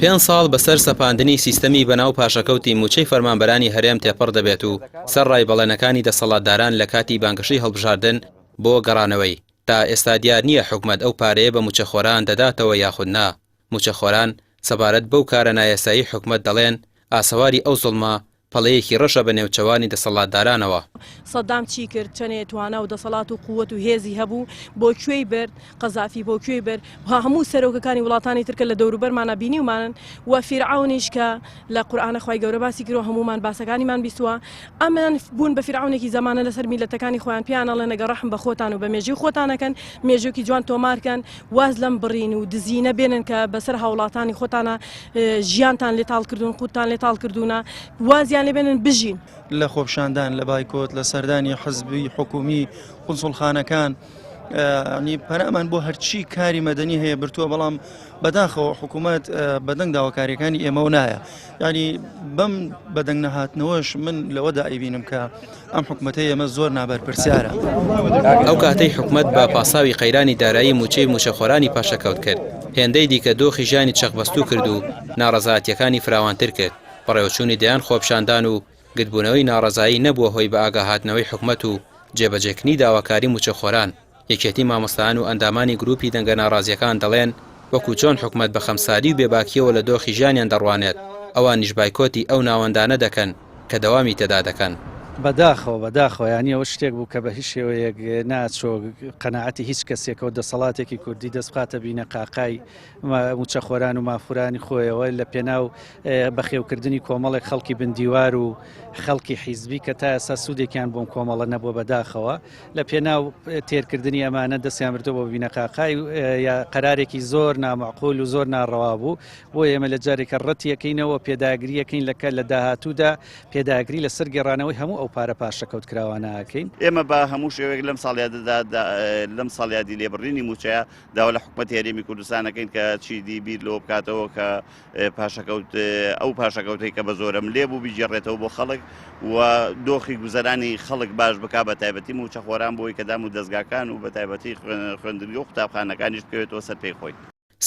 پێنج ساڵ بەسەر سەپاندنی سیستەمی بەناو پاشەکەوتی مووچەی فەرمانبەرانی هەرێم تێپەڕ دەبێت و سەرڕای بەڵێنەکانی دەسەڵاتداران لە کاتی بانگەشەی هەڵبژاردن بۆ گەڕانەوەی، تا ئێستا دیار نییە حکومەت ئەو پارەیە بە مووچەخۆران دەداتەوە یاخود نا. مووچەخۆران سەبارەت بەو کارە نایاسایی حکومەت دەڵێن، ئاسەواری ئەو زوڵمە پەڵەیەکی ڕەشە بە نێوچەوانی دەسەڵاتدارانەوە. سەدام چی کرد، چەنێ توانا و دەسەڵات و قووەت و هێزی هەبوو، بۆ کوێی برد، قەزافی بۆ کوێی برد، و هەموو سەرۆکەکانی وڵاتانی تر کە لە دەوروبەرمانا بینیومانن و فیرعەونیش کە لە قورئانە خوای گەورە باسی کردوە هەموومان باسەکانیمان بیستووە، ئەمان بوون بە فیرعەونێکی زەمانە لەسەر میللەتەکانی خۆیان پێیان ئەڵێن ئەگەر ڕەحم بە خۆتان و بە مێژووی خۆتان ئەکەن مێژووکی جوان تۆمار کەن واز لەم بڕین و دزینە بێنن کە بەسەر هاوڵاتانی خۆتانە ژیانتان لێ تاڵ کردوون قوتتان لێ تاڵ کردوونە وازیان لێ بێنن بژین. لە خۆپیشاندان، لە بایکۆت، لە سەردانی حزبی، حکومی، قونسوڵخانەکان، ینی پەنامان بۆ هەرچی کاری مەدەنی هەیە برتووە، بەڵام بەداخەوە حکوومەت بەدەنگ داواکاریەکانی ئێمەوە نایە. ینی بەم بەدەنگ نەهاتنەوەش من لەوەدا ئەیبینم کە ئەم حکومەتەی ئێمە زۆر نابەرپرسیارە. ئەو کاتەی حکومەت بە پاساوی قەیرانی دارایی مووچەی مووچەخۆرانی پاشەکەوت کرد، هێندەی دیکە دۆخی ژیانی چەقبەستوو کرد و ناڕەزایەتییەکانی فراوانتر کرد، بەڕێوەچوونی دەیان خۆپیشاندان و گردبوونەوەی ناڕەزایی نەبووە هۆی بەئاگاهاتنەوەی حکومەت و جێبەجێکردنی داواکاری مووچەخۆران. یەکێتی مامۆستایان و ئەندامانی گروپی دەنگە ناڕازییەکان دەڵێن، وەکو چۆن حکومەت بە خەمساردی و بێباکییەوە لە دۆخی ژیانیان دەڕوانێت، ئەوانیش بایکۆتی ئەو ناوەندانە دەکەن کە دەوامی تێدا دەکەن. بەداخەوە بەداخەوە یانی ئەوە شتێک بوو کە بە هیچ شێوەیەک ناچۆ قەناعەتی هیچ کەسێکەوە دەسەڵاتێکی کوردی دەست بخاتە بینەقاقای مووچەخۆران و مافخورانی خۆیەوە لە پێناو بەخێوکردنی کۆمەڵێک خەڵکی بندیوار و خەڵکی حیزبی کە تا ئێستا سوودێکیان بۆم کۆمەڵە نەبووە بەداخەوە لە پێناو تێرکردنی ئەمانە دەستیان بردووە بۆ بینەقاقای یا قەرارێکی زۆر نامعقول و زۆر ناڕەوا بوو بۆ ئێمە لە جارێکە ڕەتیەکەینەوە پێداگریەکەین لەکە لە داهاتوودا پێداگری لەسەر گێڕانەوەی هەموو ئەو پارە پاشەکەوت کراوانەکەین. ئێمە بە هەموو شێوەیەک لەم ساڵیادەدا لەم ساڵیادی لێبڕینی مووچەیە داوا لە حکومەتی هەرێمی کوردستان ئەکەین کە چیدی بیر لەوە بکاتەوە کە پاشەکەوت ئەو پاشەکەوتەی کە بە زۆرەملێ بوو بیگێڕێتەوە بۆ خەڵک و دۆخی گوزەرانی خەڵک باش بکا بە تایبەتی مووچەخۆران بۆی کە دام و دەزگاکان و بە تایبەتی خوێندنگە و قوتابخانەکانیش بکەوێتەوە سەر پێی خۆی.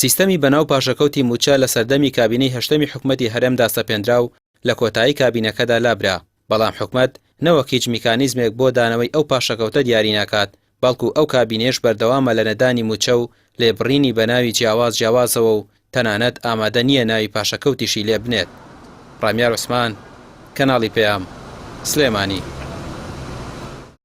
سیستەمی بەناو پاشەکەوتی مووچە لە سەردەمی کابینەی هەشتەمی حکومەتی هەرێمدا سەپێنرا و لە کۆتایی کابینەکەدا لابرا، بەڵام حکومەت نەوەک هیچ میکانیزمێک بۆ دانەوەی ئەو پاشەکەوتە دیاری ناکات، بەڵکو ئەو کابینەیەش بەردەوامە لە نەدانی مووچە و لێبڕینی بە ناوی جیاواز جیاوازەوە و تەنانەت ئامادە نییە ناوی پاشەکەوتیشی لێ بنێت. ڕامیار عوسمان، کەناڵی پەیام، سلێمانی.